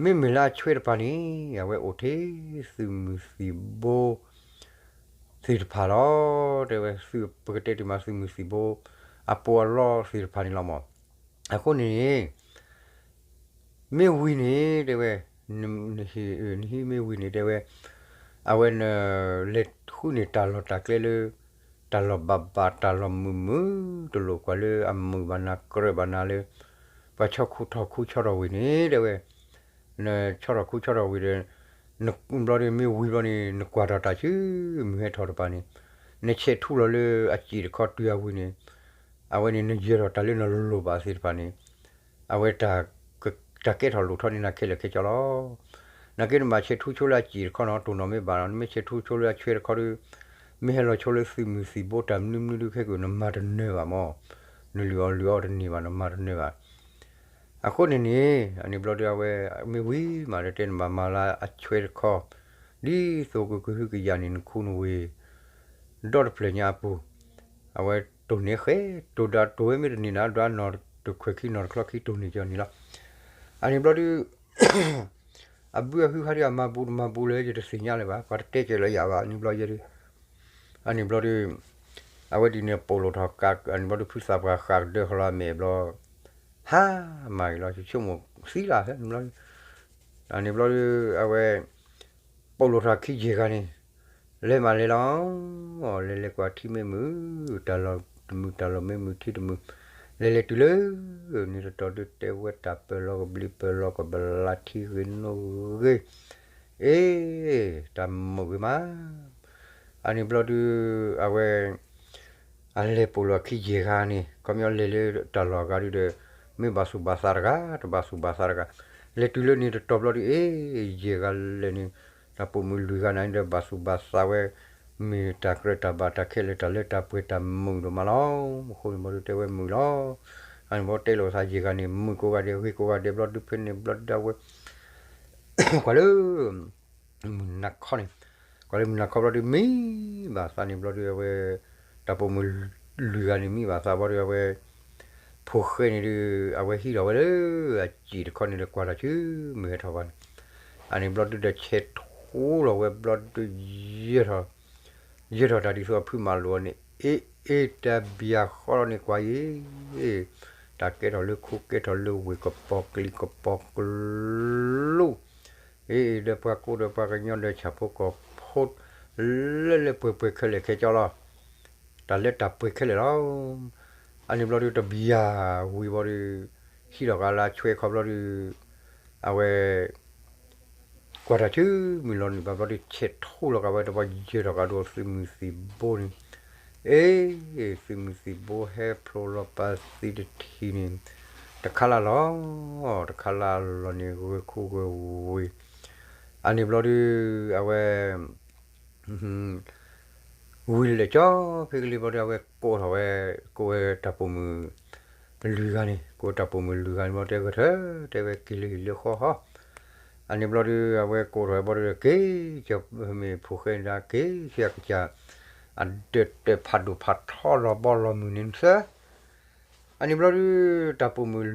မ့မ့ၢ်လၢအဆွဲတပၤန့ၣ် အဝဲအိၣ်ထဲ သုးမုၢ်သံၣ်ဘိ သ့ၣ်တဖၣ်လီၤ. တဲဝဲ ပကတဲတ့ၢ်မး သုးမုၢ်သံၣ်ဘိ အပူၤအလီသ့ၣ်တဖၣ်န့ၣ်လီၤမး. အဃိန့ၣ် မ့ၢ်ဝံၤန့ၣ် တဲဝဲ နဟံၣ်မ့ၢ်ဝံၤန့ၣ် တဲဝဲ အဝဲန လဲၤဃုန့ၢ်တၢ်လီၢ်တၢ်ကျဲလၢ တၢ်လီၢ်ဘၣ်ဘၣ် တၢ်လီၢ်မုာ်မုာ် တလိၣ်ကွၢ်လၢအမုာ်ဘၣ်နၤ ကြၢးဘၣ်နၤလၢ ပှၤဆီၣ်ခူထီၣ်ခူဆီၣ်ထီၣ်ဝံၤန့ၣ် တဲဝဲ နဆီၣ်ထီၣ်ခူဆီၣ်ထီၣ်ဝံၤဒီး ဘျီဒု မ့ၢ်ဝံၤဘျီန့ၣ် နကွၢ်ထီၣ်တၢ်ဆူမုၢ်ဟဲထီၣ်တပၤန့ၣ် နဆဲးထူလီၤလၢအစံာ်တခီတုၤအဝံၤန့ၣ် အဝဲန့ၣ် နယၢၤထီၣ်တၢ်လၢနလိၣ်ဘၣ်သ့ၣ်တဖၣ်န့ၣ် အဝဲ တၢ်ကဲထီၣ်လိၣ်ထီၣ်န့ၢ်နၤခဲလၢာ်ခဲဆ့လီၤ. နာ်က့နဘၣ်ဆဲးထူဆိလၢအစံာ်တခီနီၤ တိၢ်နီၣ်မ့ၢ်ဘၣ်နီၤ နမ့ၢ်ဆဲးထူဆိလၢအဆွဲတခီဒီး မ့ၢ်ဟဲလီၤဆိလၢသုးမုၢ်သံၣ်ဘိတၢ်မနုၤမနုၤဒုးခဲကိာ် နမၤတနၢၤဘၣ်မး, နလုၢ်အီၣ်လုၢ်အီတန့ၢ်ဘၣ် နမၤတနၢၤဘၣ်. အဃိန့ၣ်န့ၣ် အန့ၣ်ဘျီဒုးအဝဲ မ့ၢ်ဝံၤမးဒီးတဲနဘၣ်မၤလၢအဆွဲတခီ, ဒ်သိးကကဟုကယာ်န့ၢ်နခူနဝ့ၢ် ဒီတဖျၢၣ်ညါအပူၤ, အဝဲတိၢ်န့ၢ်ဃဲ တိၢ်ဒၣ်တိၢ်ဝဲမ့ၢ်တန့ၢ်နၤဒၣ်နီၢ်တခွဲးခံနီၢ်တချီခံတိၢ်န့ၢ်ကီန့ၣ်လီၤ. အန့ၣ်ဘျီဒုး အဘုအဟုဟးဒုးအမၤဘူးတမၤဘူးလၢယတသ့ၣ်ညါလၢၤဘၣ် ပှၤတတဲကဲလၢယၤဘၣ်န့ၣ်ဘျီယဲဒုး, အန့ၣ်ဘျီဒုး အဝဲဒ်န့ၣ်ပိာ်လိာ်ထီၣ်ကး အန့ၣ်ဘျီဒုး ဖုသးပှၢ်ဃာ်ကဒၢဃီလီၤအမဲာ်ဘျီ ဟါမၢ်ဂ့ၤလီၤ ယဆိကမိၣ်သံလၢန့ၣ်ဘျီဒုး, အန့ၣ်ဘျီဒုး အဝဲ ပိာ်လိာ်ထီၣ်ခံယဲၢ်ဂၤန့ၣ် လဲၤမးလဲၤလီၤ, လဲၤလဲၤကွၢ်ထံမ့ၢ်မုာ် တၢ်လီၢ်တမုာ်တၢ်လီၢ်မ့ၢ်မုာ်ထံတမုာ်, လဲၤလဲၤတုၤလၢ န့ၣ်တတီၤဒုးတဲဝဲတၢ်ပၢၢ်လီၤကဘျံးပၢၢ်လီၤကဘျါထံဂ့ၤနိဂ့ၤ, အ့ တၢ်မုာ်ဂ့ၤမး အန့ၣ်ဘျီဒုး အဝဲ အလဲၤပိာ်လိာ်အခံယဲၢ်ဂၤန့ၣ် ခီပညီလဲၤလၢတၢ်လီၢ်အဂၤဒုးဒီး မ့ၢ်ဘၣ်သူၣ်ဘၣ်သးတဂၤ တဘၣ်သူၣ်ဘၣ်သးတဂၤ, လဲၤတုၤလၢန့ၣ်တတီၤဘျီဒုး အ့ ယဲၢ်ဂၤလၢာ်န့ၣ် တၢ်ပိာ်မုၣ်လွံၢ်ဂၤန့ၣ်ဒီး ဘၣ်သူၣ်ဘၣ်သးဝဲ မ့ၢ်တၢ်ကြၢးတၢ်ဘၣ်တၢ်ခဲလၢာ်တၢ်လၢတၢ်ပှဲၤတၢ်မုာ်ဒိၣ်မးလီၤ. အဃိန့ၣ်ဘျီဒုးတဲဝဲမုာ်လီၤ. အန့ၣ်ဘျီတဲလိာ်သးယဲၢ်ဂၤန့ၣ် မုာ်ကိးဂၤဒဲး ဂ့ၤကိးဂၤဒဲးဘျီဒုး ဖဲန့ၣ်ဘျီဒုးဒၣ်ဝဲ ကွၢ်လၢ မုၢ်နၤခီန့ၣ်, ကွၢ်လၢမုၢ်နၤခီဘျီဒုး မံဘၣ်သးန့ၣ်ဘျီဒုး အဝဲ တၢ်ပိာ်မုၣ်လွံၢ်ဂၤန့ၣ် မံဘၣ်သးဘျီဒုး အဝဲ ဖိၣ်ဃဲန့ၣ်ဒုး အဝဲဟံးထီၣ်ဝဲလၢ အစံာ်တခီန့ၣ်ဒီး ကွၢ်တၢ်ဆူမုၢ်ဟဲထီၣ်ဘၣ်န့ၣ်, အန့ၣ်ဘျီဒုးဒီး ဆဲးထူလီၤဝဲဘျီဒုး ယၢၤထီၣ် ယၢၤထီၣ်တၢ်ဒ်သိးအဖုမၤလိာ်အီၤန့ၣ် အ့ အ့ တၢ်ဘံၣ်ဃီလီၤန့ၣ် ကွၢ်အံၤ တၢ်ကဲထီၣ်လၢခိကဲထီၣ်လၢဝ့ၢ် ကပီၤကလံၤကပီၤကလူး, အ့ ဒီးပှၤကိးဒီးပှၤကညီဒီးဆၣ်ဖိကီၢ်ဖိ လၢလၢပှဲၤပှဲၤခဲလၢာ်ခဲဆ့လီၤ. တၢ်လၢတၢ်ပှဲၤခဲလၢာ်လီၤ. အန့ၣ်ဘျီဒုးတဘံၣ်ယၤဝံၤဘျီဒုး ဟံးထီၣ်ကးလၢအဆွဲခီဘျီဒုး အဝဲ ကွၢ်တၢ်ဆူမုၢ်လီၤနုာ်ဘၣ်ဘျီဒုး ဆဲးထူလီၤကးဝဲတဘျီ ယၢၤထီၣ်ကးဒီးသုးမုၢ်သံၣ်ဘိန့ၣ်, အ့ သုးမုၢ်သံၣ်ဘိဟဲဖျိလီၤပာ်သံတထံၣ်န့ၣ် တခါလၢလီၤ တခါလၢလီၤန့ၣ် ဂဲၤခိဂဲၤဝ့ၤ, အန့ၣ်ဘျီဒုး အဝဲ ဝံၤလဲၤကၠီဖဲကလံၤဘျီဒုး အဝဲကိးထီၣ်ဝဲ ကိးဝဲတၢ်ပိာ်မုၣ်လွံၢ်ဂၤန့ၣ် ကိးတၢ်ပိာ်မုၣ်လွံၢ်ဂၤန့ၣ်ဘျီ တဲဂဲၤထၢၣ် တဲဝဲက့ၤလၢဟံၣ်လၢဃီဟီ, အန့ၣ်ဘျီဒုး အဝဲကိးထီၣ်ဝဲဘျီဒုး က့ၤကၠီမ့ၢ်ဖိၣ်ဃဲန့ၣ်ဒၣ် က့ၤဆံးအကစၢ် အဒၢးတၢၢ်ဖးဒိၣ်ဖးထီလီၤဘီလီၤမုၢ်န့ၣ်သၢ အန့ၣ်ဘျီဒုး တၢ်ပိာ်မုၣ်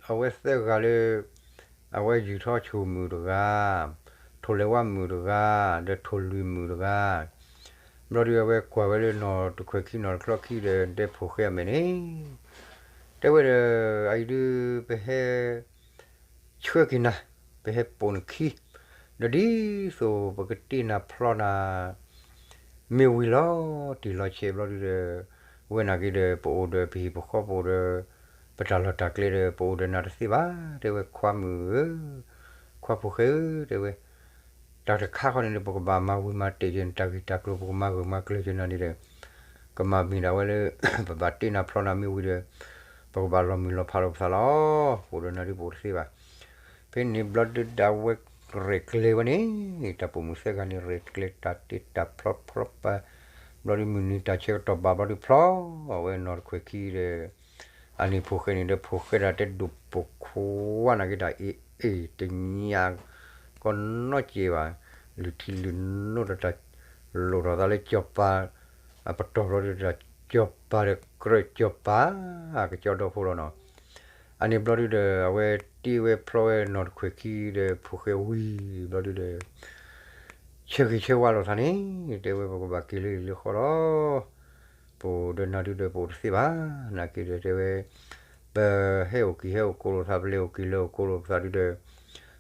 အဝဲသၢဂၤလၢ အဝဲယူာ်ထီၣ်ဆိၣ်မုၣ်တဂၤ, ထိၣ်လဲၤဝါမုၣ်တဂၤ, ဒီးထိၣ်လွံၢ်မုၣ်တဂၤ, ဘျီဒုးအဝဲကွၢ်ဝဲလၢနီၢ်တခွဲးခံနီၢ်တချီခံဒီး တဲဖိၣ်ဃဲအမဲာ်န့ၣ်, တဲဝဲဒီး အအံၤဒုး ပဟဲ ဆှၢက့ၤနၤ, ပဟဲပိာ်နခံ, ဒီးဒ်သိးပကတ့နၤဖျီနၤ မ့ၢ်ဝံၤလီၤတံၢ်လီၤဆဲးဘျီဒုးဒီး ဝဲနာ်က့ဒီး ပအိၣ်ဒီးပဟံၣ်ပဃီ ပအိၣ်ဒီး ပတၢ်လီၢ်တၢ်ကျဲဒီး ပအိၣ်ဒီးနၤတသ့ဘၣ် တဲဝဲ ခွါမုၣ်ဧၢ, ခွါဖိၣ်ဃဲဧၢ တဲဝဲ, တၢ်တခါဃီန့ၣ်ဒီး ပကဘၣ်မၤဝံၤမၤတ့ၢ်က့ၤနတၢ်ဂ့ၢ်တၢ်ကျိၤ ပကမၤဂၢၢ်မၤကျၢၤက့ၤနၤန့ၣ်ဒီး ကမၤမ့ၢ်ဒၣ်ဝဲလၢ ပဘၣ်တ့နၤဖျီနၤမ့ၢ်ဝံၤဒီး ပကဘၣ်လီၤမုၢ်လီၤဖးလိာ်ပသးလီၤ. ပအိၣ်ဒီးနၤဒုးပအိၣ်တသ့ဘၣ် ဖဲန့ၣ်ဘျီဒုးဒၣ်ဝဲ ရဲၣ်ကျဲၤဝဲန့ၣ် တၢ်ပိာ်မုၣ်သၢဂၤန့ၣ် ရဲၣ်ကျဲၤတၢ်တ့တၢ်ဖျီဖျီပာ် ဘျီဒုးမုၢ်နံၤတၢ်ဆၢကတီၢ်ဘၣ်ဘျီဒုးဖျီ အဝဲနီၢ်တခွဲးခံဒီး အန့ၣ်ဖိၣ်ဃဲန့ၣ်ဒီး ဖိၣ်ဃဲဒၣ်တဲဒိၣ်ပိာ်ခွါနာ်က့တၢ်အ့ၣ်အ့ၣ်တညၣ် ကီနီၢ်က့ဘၣ် လုၢ်ထံလုၢ်နိဒီးတၢ်လိၣ်ထီၣ်သးလၢကၠီၤပၤ အပတီၢ်ဘျီဒုးတၢ်ကၠီၤပၤဒီးကြၢးကၠီၤပၤ ကကၠီဒီဖိလီၤနီၤ. အန့ၣ်ဘျီဒုးဒီး အဝဲတ့ဝဲဖျီဝဲနီၢ်တခွဲးခံဒီး ဖိၣ်ဃဲဝံၤဘျီဒုးဒီး ဆၢဂ့ၤဆၢဝါလိာ်သးန့ၣ် တဲဝဲပကဘၣ်က့ၤလၢလၢဃီလီၤ. ပအိၣ်ဒီးနၤဒုးဒီးပအိၣ်တသ့ဘၣ် နာ်က့ဒီးတဲဝဲ ပဟဲအိၣ်က့ၤဟဲအိၣ်ကိးလိာ်သး ပလဲၤအိၣ်က့ၤလဲၤအိၣ်ကိးလိာ်ပသးဒုးဒီး ပလဲၤ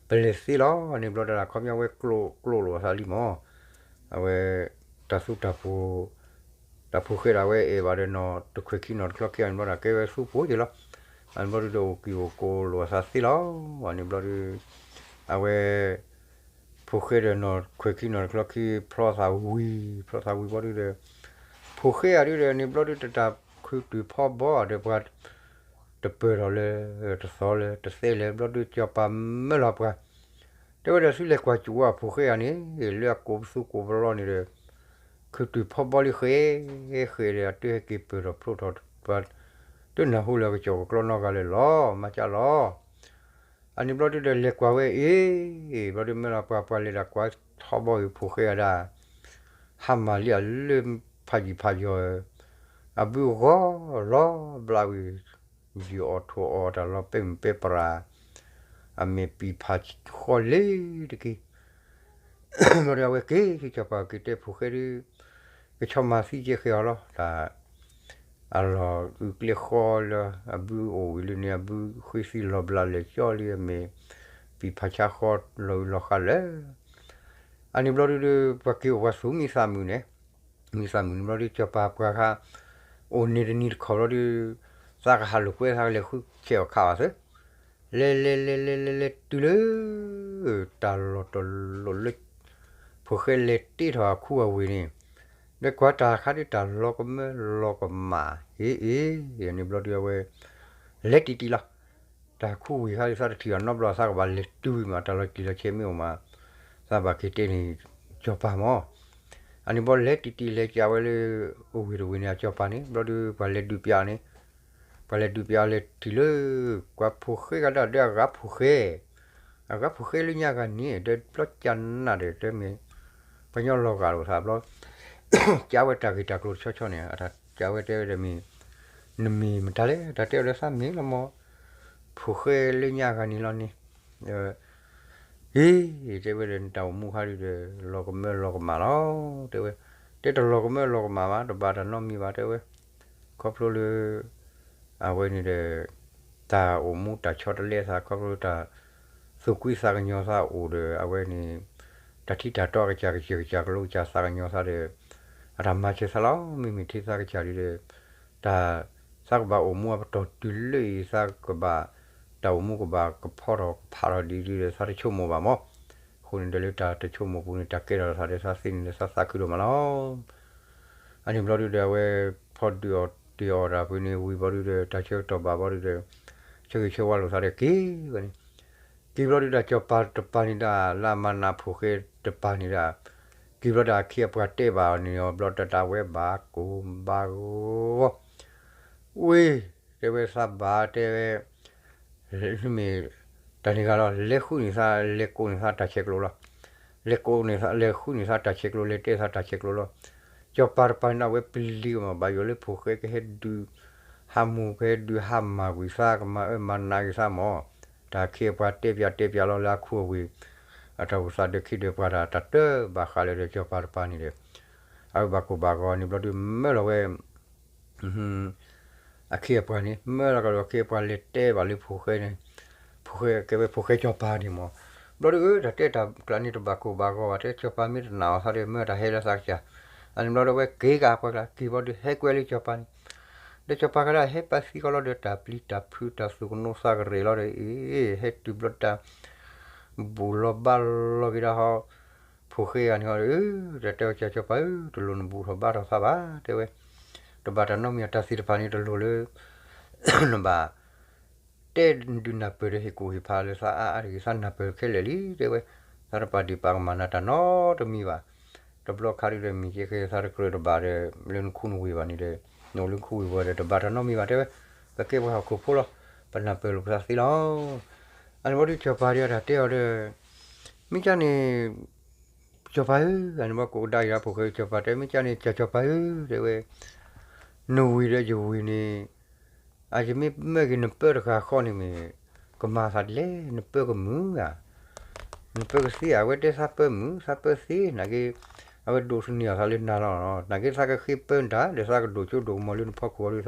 သ့လီၤ. အန့ၣ်ဘျီဒုး ခီပညီဝဲကျိၣ်လိာ်အသးလံမၢ် အဝဲ တၢ်သူတၢ်ပှိၤ တၢ်ဖိၣ်ဃဲဒၣ်ဝဲအဲၣ်ဘၣ်ဒီးနီၢ်တခွဲးခံနီၢ်တချီခံအန့ၣ်ဘျီဒၣ် ကဲဝဲသူဖိက့ၤလီၤ. အန့ၣ်ဘျီဒုးဒီးအိၣ်က့ၤအိၣ်ကိးလိာ်အသးသ့လီၤ. အန့ၣ်ဘျီဒုး အဝဲ ဖိၣ်ဃဲဒီးနီၢ်ခွဲးခံနီၢ်တချီခံ ဖျီသးဝံၤ ဖျီသးဝံၤဘျီဒုးဒီး ဖိၣ်ဃဲအဒုးဒီး န့ၣ်ဘျီဒုးတၢ်ခုးတုၤဖီဘီဒီးပှၤ တပၢၢ်ထီၣ်လၢ တသီလၢ တသဲလၢ ဘျီဒုးကၠီၤပၤမၢလီၤပှၤ တဲဝဲဒီးသုလဲၤကွၢ်စူၣ်ဝဲဖိၣ်ဃဲဧါန့ၣ် လၢအကိးပသူကိးပလီန့ၣ်ဒီး ခုးတုၤဖီဘီလံဃဲ ဃဲဒီး အတဟဲက့ၤပၢၢ်ထီၣ်ဖျိးထီၣ်ပှၤ တနၢ်ဟူလၢအကစီၣ်ကကျီနီတဂၤလၢာ်လီၤ မၤကၢ်လီၤ. အန့ၣ်ဘျီဒုးဒီးလဲၤကွၢ်ဝဲအ့ၣ် ဘျီဒုးမၢလီၤပှၤ ပှၤလဲၤဒၣ်ကွၢ်ထီဘီအံၤဖိၣ်ဃဲအဒၣ် ဟါမၢ်လံအလၢဖးယံာ်ဖးယီၤ အဘုဂီၤလီၤဘျးဝံၤ ယံာ်အီၤထိၣ်အီၤတၢ်လီၤပဲမုၢ်ပဲပြၢ် အမဲာ်ပံာ်ဖးဃီလ့ၤတက့ၢ် ဘျီဒုးအဝဲက့ၤ ကၠီၤပၤက့ၤတဲဖိၣ်ဃဲဒုး ကဆီမၤသံကဲဃဲၤအီၤလီၤ တၢ် အလီၢ်အုးကျဲဃီလၢ အဘုအိၣ်ဝံၤလၢန့ၣ် အဘုဃ့သံလီၤဘျးလဲၤကၠီလံအမဲာ် ပံာ်ဖးဆါဃီလီၤအုးလီၤဃးလၢ အန့ၣ်ဘျီဒုးဒီး ပှၤက့ၤအိၣ်ပှၤသူမံသးမုာ်န့ၣ် မံသးမုာ်န့ၣ်ဘျီဒုး ကၠီၤပၤပှၤဃါ အိၣ်န့ၣ်တနံၤတခီဘျီဒုး သးကဟးလိာ်ကွဲ သးကလဲၤဃုဆဲးအီၣ်ခးအီၤသ့ လဲၤလဲၤလဲၤလဲၤလဲၤလဲၤတုၤလၢ တၢ်လီၢ်တလီၢ်လၢ ဖိၣ်ဃဲလဲၤတ့ထီၣ်အခူအဝ့ၢ်န့ၣ် ဒီးကွၢ်တၢ်ခါဒုးတၢ်လီၤကမၢလီၤကမၣ် ဟ့ၣ်အ့ၣ် န့ၣ်ဘျီဒုးအဝဲ လဲၤတံၢ်တံၢ်လီၤ တၢ်ခူဝ့ၢ်ခါဒုးသးတထံၣ်အီၤနီတဘျီ သးကဘၣ်လဲၤတုၤဝံၤမး တၢ်လီၤတံၢ်လီၤဆဲးမ့ၢ်အိၣ်မး သးဘၣ်က့ၤတဲန့ၣ် ကၠီၤပၤမၢ် အန့ၣ်ဘျီလဲၤတံၢ်တံၢ်လဲၤကးဝဲလၢ အိၣ်ဝ့ၢ်တဝ့ၢ်န့ၣ် အကၠီၤပၤန့ၣ် ဘျီဒုးပှၤလဲၤဒုးပျးန့ၣ် ပှၤလဲၤဒုးပျးလဲၤထံၣ်လၢ ကွၢ်ဖိၣ်ဃဲဂၤဒၣ်ဒီးအဂၤဖိၣ်ဃဲ အဂၤဖိၣ်ဃဲလၢညါဂၤန့ၣ် ဒီးဘျီကနၣ်ဒီးတမ့ၢ် ပှၤကညီလီၤဂာ်လိာ်သးဘျီ ကးဝဲတၢ်ဂ့ၢ်တၢ်ကျိၤတဆီဆီန့ၣ် အတၢ်ကးဝဲတဲဝဲဒီးမ့ၢ် နမ့ၢ်မတၤလဲၣ် တၢ်တဲအီၤဒီးသးမ့ၢ်လီၤမၢ် ဖိၣ်ဃဲလၢညါဂၤန့ၣ်လီၤန့ၣ် ဟ့ၣ် တဲဝဲဒီးနတၢ်အိၣ်မူခါဒုးဒီး လီၤကမၢလီၤကမၣ်လီၤ တဲဝဲ တဲတလီၤကမၢလီၤကမၣ်ဘၣ် တဘၣ်တၢ်နီတမံၤဘၣ် တဲဝဲ ခီဖျိလၢ အဝဲန့ၣ်ဒီး တၢ်အိၣ်မူတၢ်ဆီတလဲသး ခီဖျိလၢတၢ်သူၣ်ကွံသးကညီၤသးအိၣ်ဒီး အဝဲန့ၣ် တၢ်ထံတၢ်တီအကစၢ်ကစၢ်ကစၢ်ကလိကစၢ်သးကညီၤသးဒီး အတၢ်မၤစၢၤသးလီၤ မ့မ့ၢ်ထဲသးကစၢ်ဒ်ဒီး တၢ် သးကဘၣ်အိၣ်မူအပတီၢ်တုၤလၢအံၤ သးကဘၣ် တၢ်အိၣ်မူကဘၣ်ကဖီထီၣ်ကဖးထီၣ်ဒ်ဒ်ဒီး သးတဆိကမိၣ်ဘၣ်မၢ် အဃိန့ၣ်ဒီးလၢတၢ်တဆိကမိၣ်ပူၤန့ၣ် တၢ်ကဲထီၣ်သးဒီးသးသ့န့ၣ်ဒီးသးသးခုဒိၣ်မးလီၤ အန့ၣ်ဘျီဒုးဒီးအဝဲ ဖီဒုးအီၣ်တ့ၢ်အီၣ်တၢ်ဖဲန့ၣ်ဝံၤဘျီဒုးဒီး တၢ်ဆၢကတီၢ်ဘၣ်ဘျီဒုးဒီး ဆၢဂ့ၤဆၢဝါလိာ်သးဒီးက့ၤဝဲန့ၣ် က့ၤဘျီဒုးတၢ်ကၠီၤပၤတပၤန့ၣ်ဒၣ် လၢအမၤနးဖိၣ်ဃဲတပၤန့ၣ်ဒၣ် က့ၤဘျီဒီးအခ့အပှၤတဲဘၣ်အီၤန့ၣ်အီၤဘျီဒီးတၢ်ဝဲဘၣ်ကိၢ်ဘၣ်ဂီၤ ဝ့ၢ် တဲဝဲသးဘၣ်တဲဝဲ မ့ၢ် တၢ်န့ၣ်ဂၤလီၤ လဲၤဃုန့ၢ်သး လဲၤကိးန့ၢ်သးတၢ်ဆဲးကျိးလီၤ. လဲၤကိးန့ၢ်သး လဲၤဃုန့ၢ်သးတၢ်ဆဲးကျိး လဲၤတဲသးတၢ်ဆဲးကျိးလီၤ. ကၠီၤပၤတပၤန့ၣ် အဝဲပလံၤကမၣ်ဘၣ်ယိၣ်လၢ ဖိၣ်ဃဲကဟဲဒုး ဟးမူၤ ကဟဲဒုးဟးမၤကွံာ်သး ကမၤအၢမၤနးက့ၤသးမၢ်. တၢ်ခ့အပှၤတဲပၠးတဲပၠးလီၤလၢအခူအဝ့ၢ် အတၢ်အိၣ်သးဒၢးခ့ဒၢးပှၤတၢ် တၢ်တဘၣ်ဃးလၢၤဒီး ကၠီၤပၤတပၤန့ၣ်ဒီး အဝဲဘၣ်ကိၢ်ဘၣ်ဂီၤန့ၣ်ဘျီဒုးမၢလီၤဝဲ အခ့အပှၤန့ၣ် မၢလီၤကဒီးအခ့အပှၤလဲၤတဲဘၣ်လၢဖိၣ်ဃဲန့ၣ်, ဖိၣ်ဃဲကဲဝဲဖိၣ်ဃဲကၠီၤပၤန့ၣ်မၢ်. ဘျီဒုးအၢ တၢ်တဲတၢ်ကျးန့ၣ်တဘၣ်ကိၢ်ဘၣ်ဂီၤဘၣ် တဲကၠီၤပၤမ့ၢ်တနာ်အီၤသးဒီး မၢတၢ်ဟဲလၢသးကစၢ်. အန့ၣ်ဘျီဒုးအဝဲက့ၤကဒါပှၤကျါ က့ၤဘျီဒုးဟဲကွဲလၢကၠီၤပၤန့ၣ် ဒီးစီၤပၤခါဒၣ်ဟဲပာ်သံဃီလီၤဒီး တၢ်ပျံၤတၢ်ဖုးတၢ်သူၣ်ကနိးသးကရဲၣ်လီၤဒီး အ့ ဟဲတုၤဘျီတၢ် ဘူၣ်လီၤဘါလီၤက့ၤဒၣ်ဟီ ဖိၣ်ဃဲဂၤန့ၣ်ဟီဒီး ဒီးတဲဝဲ ကၠီၤစီၤပၤဧၢ တလိၣ်နဘူၣ်ထီၣ်ဘါထီၣ်သးဘၣ် တဲဝဲ, တဘၣ်တၢ်နီတမံၤ တၢ်သ့ၣ်တဖၣ်န့ၣ်တလိၣ်လၢ နဘၣ် တဲဒုးနၢ်ပၢၢ်ဒီးဟ့ၣ်ကူၣ်ဟ့ၣ်ဖးလၢသးအါအါတဂ့ၤ သးနၢ်ပၢၢ်ခဲလၢာ်လံ တဲဝဲ, သးတပာ်ဒ့ၣ်ပာ်ကမၣ်နၤတၢ်နီတမံၤဘၣ်. တဘျီခါဒုဒီး မ့ၢ်ကဲဃဲသးတကြၢးတဘၣ်ဒီး လၢနခူနဝ့ၢ်ဘၣ်န့ၣ်ဒီး နအိၣ်လၢနခူဝ့ၢ်ဘၣ်ဒီး တဘၣ်တၢ်နီတမံၤဘၣ် တဲဝဲ, ပကဲပှၤဟီၣ်ခိၣ်ဖိလီၤ, ပနၢ်ပၢၢ်လိာ်ပသးသ့လီၤ. အန့ၣ်ဘျီဒုး ကၠီၤပၤဒုးအတၢ်တဲအီၤဒီး မ့ၢ်ကန့ၣ် ကၠီၤပၤဧၢ, အန့ၣ်ဘျီကိးကဒါက့ၤဖိၣ်ဃဲ ကၠီၤပၤတဲ မ့ၢ်ကန့ၣ် ကၠီၤစီၤပၤဧၢ တဲဝဲ, နဝ့ၢ်ဒီးယဝ့ၢ်န့ၣ် အယမ့ၢ်မၢက့ၤနပၢတဂၤဃီန့ၣ်မ့ၢ် ကမၤသးဒ်လဲၣ် နပၢကမုာ်ဧါ, နပၢကသ့ဧါ, အဝဲတဲသးပၢမုာ် သးပၢသ့ နာ်က့ အဝဲဒိးသန့ၤအီၤသးလၢနၤလီၤ. နာ်က့သးကဃ့ပၢနတၢ် ဒီးသးကဒိၣ်ကၠိဒိၣ်ကမီၤလၢနဖီခိၣ်အီၤ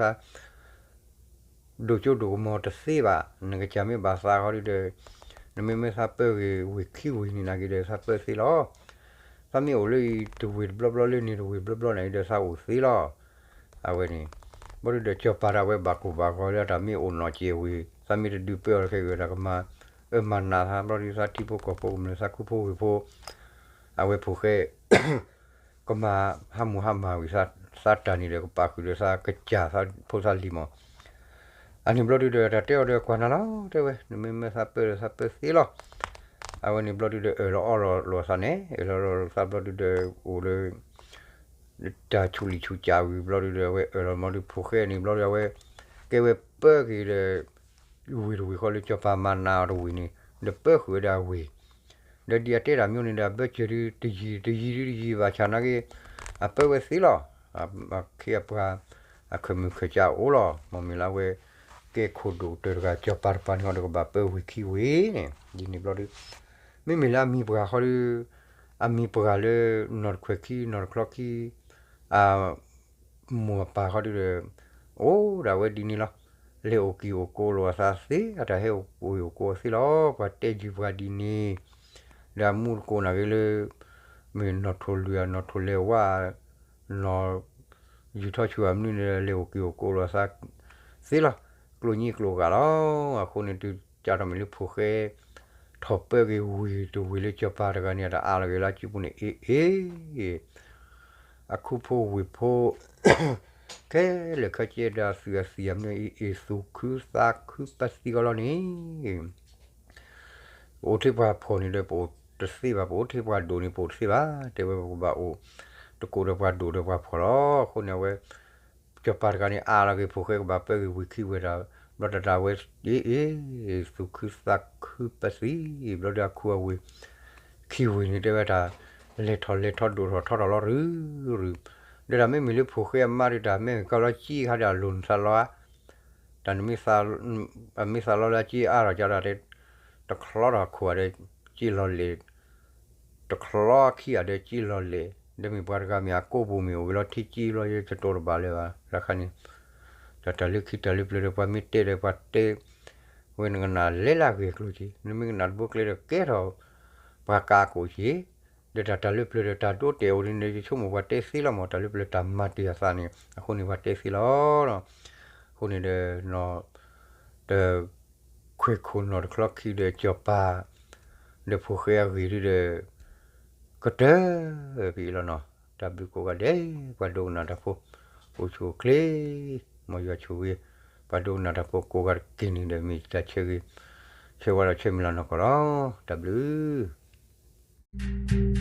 ဒီးသး ဒိၣ်ကၠိဒိၣ်ကမီၤတသ့ဘၣ်, နကစၢ်မ့ၢ်ဘၣ်သးဃီဒုဒီး နမ့မ့ၢ်သးပၢဂ့ၤဝ့ၢ်ခံဝ့ၢ်န့ၣ် နာ်က့ဒီးသးပၢသ့လီၤ. သးမ့ၢ်အိၣ်လၢအံၤတဝ့ၢ်တဘျီဘျီလၢန့ၣ်တဝ့ၢ်ဘျီဘျီန့ၣ်ဒီးသးအိၣ်သ့လီၤ. အဝဲန့ၣ် ဘျီဒုဒီးကၠီၤပၤဒၣ်ဝဲဘၣ်ကိၢ်ဘၣ်ဂီၤလၢတၢ်မ့ၢ်အိၣ်နီၢ်က့ၤဝ့ၢ် သးမ့ၢ်တဒုးပၢအီၤတခဲဂ့ၤ တၢ်ကမၤအၢမၤနးသး ဘျီဒုသးထံဖိကီၢ်ဖိကမျၢၢ်သးခူဖိဝ့ၢ်ဖိ အဝဲဖိၣ်ဃဲ ကမၤဟးမူးဟးမၢ်ဝံၤသးတၢ်န့ၣ်ဒီး ကပာ်ဃုာ်ဒီးသးကစၢ်သးဖိသးလံၤမး. အန့ၣ်ဘျီဒုဒီး တၢ်တဲအီၤဒီးကွၢ်နၤလီၤ တဲဝဲ, နမ့မ့ၢ်သးပၢဒီးသးပၢသ့လီၤ. အဝဲန့ၣ်ဘျီဒုဒီး အၢၣ်လီၤအီလီၤလိာ်အသးန့ၣ် အၢၣ်လီၤအီလီၤလိာ်သးဘျီဒုဒီး အိၣ်ဒီး တၢ်ဆူၣ်လံာ်ဆူၣ်ကၠးဝံၤဘျီဒုဒီး အဝဲအၢၣ်လီၤမီၤဒုး ဖိၣ်ဃဲန့ၣ်ဘျီဒု အဝဲ ကဲဝဲပၢက့ၤဒီး ဝ့ၢ်တဝ့ၢ်ဃီလၢကၠီၤပၤမၤနးအီၤတဝ့ၢ်န့ၣ် ဒီးပၢဃုာ်ဝဲဒၣ်ဝ့ၢ်, ဒီးဒ်အတဲတၢ်မ့ၢ်န့ၣ်ဒီး အဘၢစၢၤဒုတယံၤ တယံၤဒုတယံၤဘၣ်ဆၣ်နာ်က့ အပၢဝဲသ့လီၤ. အခ့အပှၤ အခၢၣ်မုၢ်ခၢၣ်ကၠၢ်အိၣ်လီၤ. မ့ၢ်မ့ၢ်လၢအဝဲ ကဲခိၣ်ဒိၣ်ကတၢၢ်တဂၤ ကၠီၤပၤတပၤန့ၣ်ဟီဒီးကဘၣ်ပၢဝ့ၢ်ခံဝ့ၢ်န့ၣ် ဒ်န့ၣ်ဘျီဒု မ့မ့ၢ်လၢအမံၤပှၢ်ဃီဒု အမံၤပှၢ်လၢ နီၢ်တခွဲးခံ နီၢ်တချီခံ အ မိၢ်အပၢ်ဃီဒုဒီး အိၣ်ဒၣ်ဝဲဒ်န့ၣ်လီၤ. လဲၤအိၣ်က့ၤအိၣ်ကိးလိာ်အသးသ့ အတၢ်ဟဲအိၣ်က့ၤအိၣ်ကိးအသ့လီၤ. ပှၤတဲယုာ်ပှၤဒ်န့ၣ် ဒီးအမူတကိးနာ်က့လၢ မ့ၢ်နီၢ်ထိၣ်လွံၢ်ဧါ နီၢ်ထိၣ်လဲၤဝါ နီၢ် ယူၤထီၣ်ဆူၣ်အမနုၤန့ၣ် လဲၤအိၣ်က့ၤအိၣ်ကိးလိာ်အသးသ့လီၤ. ကျိၣ်ညံကျိၣ်ဂာ်လီၤ. အဃိန့ၣ် တုၤကၢ်ထီၣ်မ့ၢ်လၢဖိၣ်ဃဲ ထီၣ်ပၢက့ၤဝ့ၢ်တဝ့ၢ်လၢကၠီၤပၤတဂၤန့ၣ် အတၢ်အါလီၤက့ၤလၢအစုပူၤန့ၣ် အ့ၣ်အ့ၣ် အခူဖိဝ့ၢ်ဖိ ခဲလၢာ်ခဲဆ့ဒီးအသွံၣ်အသံၣ်အမနုၤ အ့ၣ်အ့ၣ်သူၣ်ခုသးခုပသံကီးလီၤန့ၣ် ပအိၣ်ထဲပှၤဖှီၣ်န့ၣ်ဒီး ပအိၣ်တသ့ဘၣ်, ပအိၣ်ထဲပှၤဒိၣ်န့ၣ် ပအိၣ်တသ့ဘၣ်, တဲဝဲပကဘၣ်အိၣ် တကိးဒီးပှၤဒိၣ်ဒီးပှၤဖှီၣ်လီၤ. အဃိန့ၣ် အဝဲ ကၠီၤပၤတဂၤန့ၣ် အါလီၤက့ၤဖိၣ်ဃဲကဘၣ်ပၢက့ၤဝ့ၢ်ခံဝ့ၢ်ဒီး ဘျီတၢ်တၢ်ဝဲ အ့ၣ်အ့ၣ် သူၣ်ခုသးခုပသံ ဘျီဒီးအခူအဝ့ၢ် ခံဝ့ၢ်န့ၣ် တဲဝဲတၢ် လဲၤထီၣ်လဲၤထီၣ်ဒိၣ်ထီၣ်ထီထီၣ်လီၤရုၢ်ရုၢ်, ဒီးတၢ်မ့မ့ၢ်လၢဖိၣ်ဃဲအမါဒီး တၢ်မ့ၢ်ကီလီၤကံခါဒီး အလိၤနသးလီၤဧါ, တၢ် အမ့ၢ်သးလီလၢအကံအါထီၣ်ကဒီး တချီထီၣ်ခိၣ်ဒီး ကံလီၤလဲၣ်, တချီခံဂၤဒီးကံလီၤလဲၣ်, ဒီးမ့ၢ်ပှၤတဂၤမ့ၢ်အကိးပူၤမ့ၢ်အိၣ်ဂ့ၤလီၤ ထံကံဘျီယကတိၤတဘၣ်လၢၤဘၣ် တၢ်ခါန့ၣ်, တၢ်တၢ်လၢခံတၢ်လၢပျၢၤဒီး ပှၤမ့ၢ်တဲဒီးပှၤတဲ ဝဲနကနၣ်လဲၤလၢအဂ့ၢ်အကျိၤက့ၤ, နမ့ၢ်ကနၣ်တဘိကျဲဒီးကဲထီၣ် ပှၤကးကိာ်က့ၤ, ဒီးတၢ်တၢ်လၢပျၢၤဒီးတၢ်ဒိတဲာ်အိၣ်ဒ်န့ၣ် ယဆိကမိၣ်ပှၤတဲသ့လီၤမး တၢ်လၢပျၢၤတၢ်မၤတ့ၢ်အသးန့ၣ် အဃိန့ၣ်ပှၤတဲသ့လီၤ. အဃိန့ၣ်ဒီး တ ခွဲးခိၣ်နီၢ်တချီခံဒီးကၠီၤပၤ ဒီးဖိၣ်ဃဲအဂ့ၢ်ဒုဒီး ကတၢၢ်က့ၤလီၤနီၤ. တၢ်ဘျုးကိးဂၤဒဲး ပှၤဒိကနၣ်တၢ်ဖိ အိၣ်ဆူၣ်အိၣ်ချ့ မ်ယွၤဆိၣ်ဂ့ၤ ပှၤဒိကနၣ်တၢ်ဖိကိးဂၤတက့ၢ်န့ၣ်ဒီး မ့ၢ်တၢ်ဆၢဂ့ၤ ဆၢဝါဒီးဆၢမုၢ်လၢ်နီၢ်ကီၢ်လီၤ. တၢ်ဘျုး